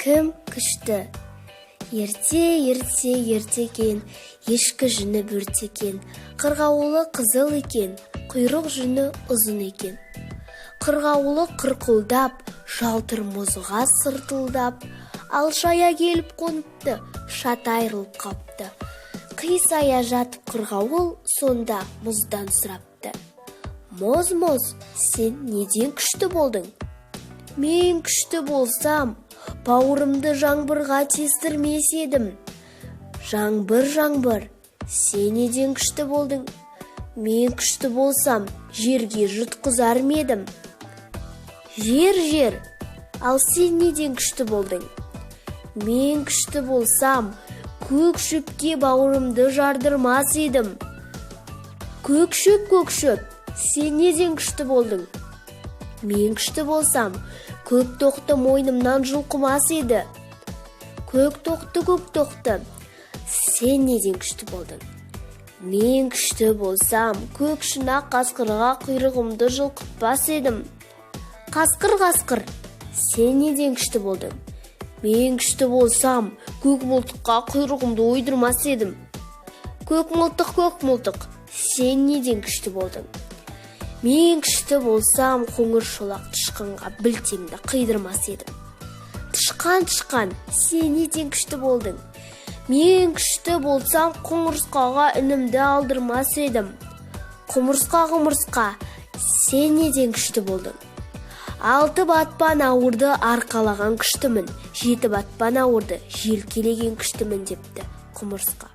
Кім күшті? Ерте, ерте, ерте екен, ешкі жүні бөрте екен, қырғауылы қызыл екен, құйрық жүні ұзын екен. Қырғауылы қырқылдап, жалтыр мұзға сыртылдап, алшая келіп қоныпты, шаты айрылып қапты. Қисая жатып қырғауыл сонда мұздан сұрапты: «Мұз, мұз, сен неден күшті болдың?» «Мен күшті болсам, бауырымды жаңбырға тестірмес едім». «Жаңбыр, жаңбыр, сен неден күшті болдың?» «Мен күшті болсам, жерге жұтқызар ма едім». «Жер, жер, ал сен неден күшті болдың?» «Мен күшті болсам, көк шөпке бауырымды жардырмас едім». «Көк шөп, көк шөп, сен неден күшті болдың?» «Мен күшті болсам, көк тоқты мойнымнан жұлқымас еді». «Көк тоқты, көк тоқты, сен неден күшті болдың?» «Мен күшті болсам, көк шұнақ қасқырға құйрығымды жұлқытпас едім». «Қасқыр, қасқыр, сен неден күшті болдың?» «Мен күшті болсам, көк мылтыққа құйрығымды ойдырмас едім». «Көк мылтық, көк мылтық, сен неден күшті болдың?» «Мен күшті болсам, қоңыр шолақ тышқанға білтемді қидырмас едім». «Тышқан, тышқан, сен неден күшті болдың?» «Мен күшті болсам, құмырсқаға інімді алдырмас едім». «Құмырсқа, құмырсқа, сен неден күшті болдың?» «Алты батпан ауырды арқалаған күштімін, жеті батпан ауырды желкелеген күштімін», – депті құмырсқа.